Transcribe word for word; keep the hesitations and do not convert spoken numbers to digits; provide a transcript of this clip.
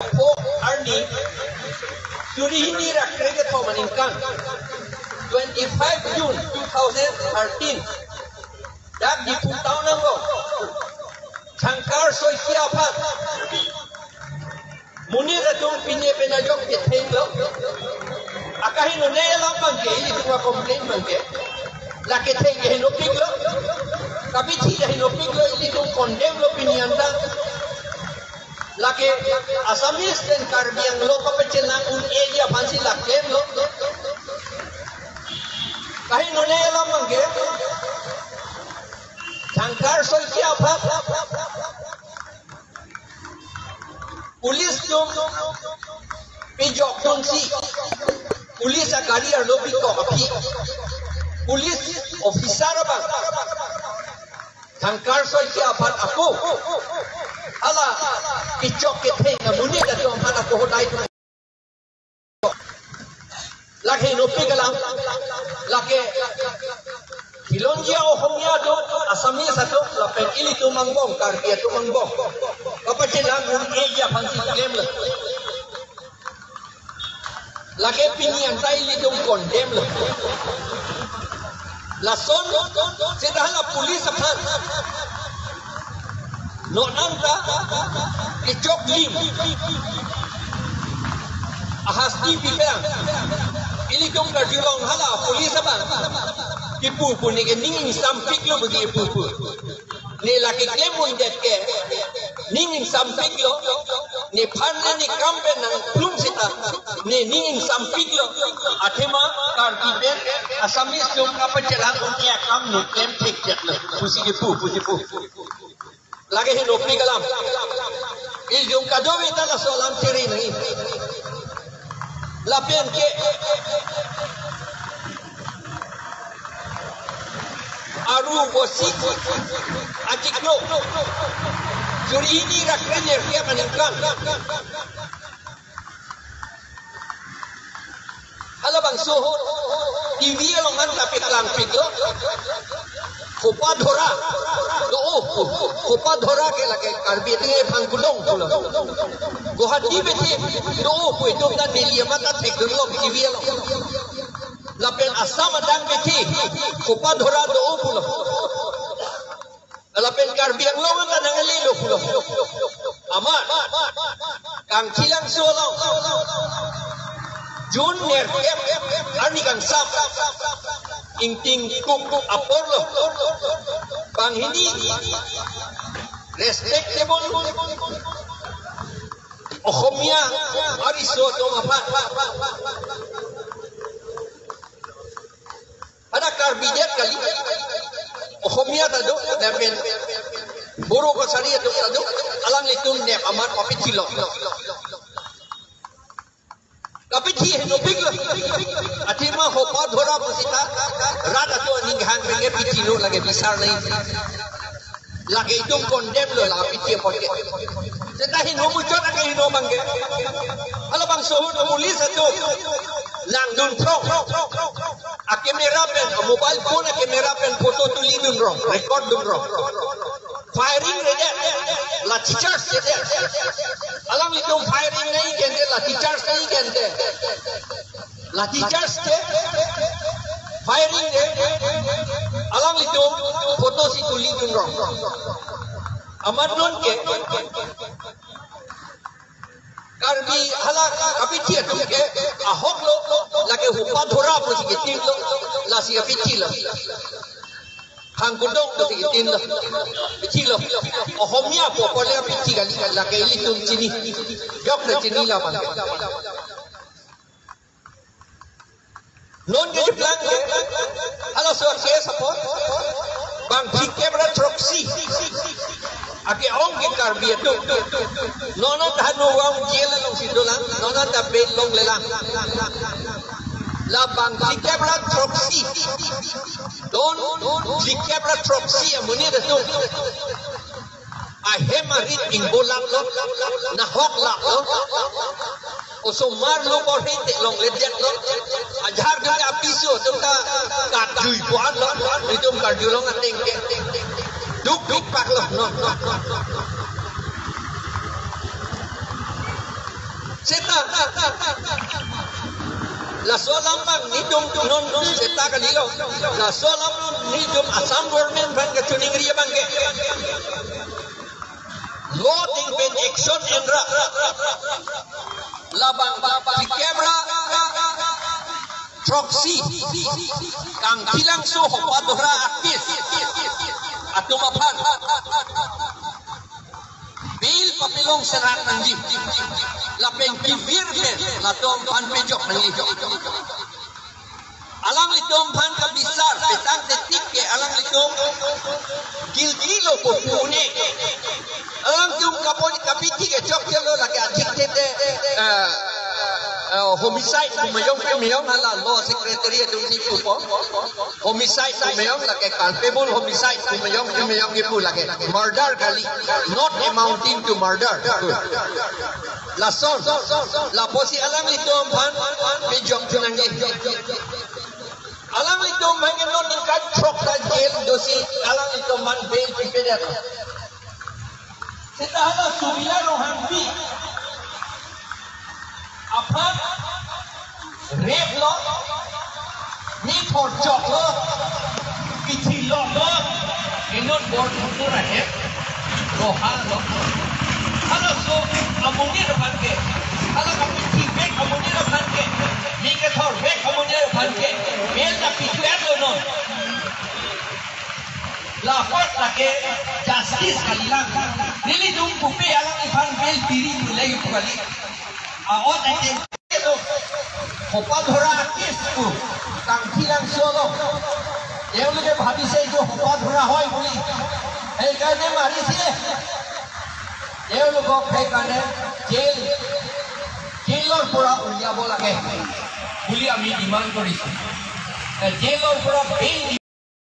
pho arni, suri hini ra krekethom aningkan, twenty-five June two thousand thirteen, dak Diphu town angbong, Shankar Saikia aphan monit atum pine pen ajok kethenglo. Akahin-o ne alam abangke, ilitum a-complaint abangke, la ketheng ke hinopiklo, kabithi ke hinopiklo, ilitum condemn lo pini anta. Lake Assamese pen Karbi Anglong kapachelang un-eji aphansi la klemlo. Kahin-o ne alam abangke, Shankar Saikia aphan police atum pejokdunsi, police agari arlo pikok aphi, police officer abang Shankar Saikia aphan ako hala kechok ketheng amonit atum aphan ako hodai. Lake hinopik alam, lake Khilonjia Ohomia atum, Assamese atum, lapen ilitum angbong, Karbi atum angbong kapachelang un-eji aphansi klemlo. Lake pini anta ilitum condemn lo. Lason seta hala police aphan non anta kechoklim ahasti pipelang. Ilitum karjulong hala police abang kipu pu ne ke ning ingsampiklo bagi kipu pu. Ne lake keklem undet ke ning ingsampiklo. Nephan ne ne kam pen nangplum seta ne ning ingsampiklo. Athema Karbi pen Assamese atum kapachelang un-e akam ne klem thektheklo pusi kipu, pusi pu. Lake hinopik alam. Ilitum kadokave ta laso alam chere nangji. Lapen ke aru bosi achiklo, suri hini ra krenerkep aningkan, halabangso T V along anta paklangpiklo. Hopa dhora do-o, hopa dhora ke lake Karbi atum ke phangkudong pulo. Guwahati bethi do-o pu itum ta Delhi amat ta thekdunlong T V along. Lapen Assam adang bethi hopa dhora do-o pulo. Lapen Karbi Anglong anta nanglelo pulo. Amat Kangthilangso along June nerkep arni kangsam, ingting kuk apor lo, banghini respectable Ohomia ariso atum aphan, hadak Karbi det kali, Ohomia ta do, lapen Boro Kachari atum ta do, alanglitum nep amat papithilo. Kapithi hinopiklo. Athema hopa dhora pusita rat atum aning hang renge pithilo, lake bisar nangji. Lake itum condemn lo la pithi apot ke. Seta hino muchot ake hino abangke, halabangso ahut police atum langdun throk, a-camera pen, a-mobile phone a-camera pen photo tulidun rong, record dun rong. Firing redet, lathi charge redet. Alanglitum firing nangji kente, lathi charge nangji kente. Lathi charge ke, firing ke, alanglitum photo si tulidun rong. Amat non ke Karbi hala kapithi atum ke ahok lo, lake hopa dhora pusi kitin lo, lasi kapithi lo. Phangkudong pusi kitin lo. Pithi lo. Ohomia pu apor le kapithi kali, lake ilitum chini. Jokre chini labang. Non kejeplang ke, halaso a-case apot, bang phlikep ra throksi ake-ong ke Karbi atum. Non anta nowang jail alongsi dolang, non anta bail longlelang. La bang phlikep ra throksi, don phlikep ra throksi amonit atum ahem arit ingbolanglo, nahok laklo. Osomar lo, borhe te longledetlo. Ajahak dun apiso atum ta katjui puan lo, itum karjulong ateng ke. Duk duk paklo, non. Seta. Laso alam abang nelitum non seta kalilo. Laso alam nelitum Assam government aphan kachiningri abang ke. Law atum pen action enra. Labang ba ba kebra. Throksi. Kangthilangso Hopadhora artist atum aphan bail papilong serak nangji. Lapen kevir pen latum aphan pejok nangji. Alanglitum aphan kabisar petang tetik ke alanglitum guilty lo pu pu ne. Alangtum kapon kapithi ke chokche lo lake athik te te, eh, eh, homicide pu meyong pu meyong hala law secretary atum si pupo. Homicide pu meyong lake culpable homicide pu meyong pu meyong ipu lake murder kali, not amounting to murder. Lason, lapusi alanglitum aphan pejok nangji. Alanglitum aphan ke non ningkan throk ta jail dosi alanglitum aphan bail pipedet. Seta hala Sumila Rohangpi aphan rape lo, ni thorchok lo, kithi lo lo, enon bor thunur ahem, roha lo. Halaso amonit aphan ke, hala kapithi vek amonit aphan ke, ni kethor vek amonit aphan ke, bail ta pithu-et lo non. Lapuson lake justice kalilang. Nelitum pupe alangliphan bail piri pu lagi pu kali. Aot ete Hopadhora artist pu Kangthilangso lo. Eulake bhabise jo Hopadhora hoi buli. Heikarne marise. Eulakok heikarne jail, jailor pora uliabo lage buli ami demand korisu. Eh, jailor pora bail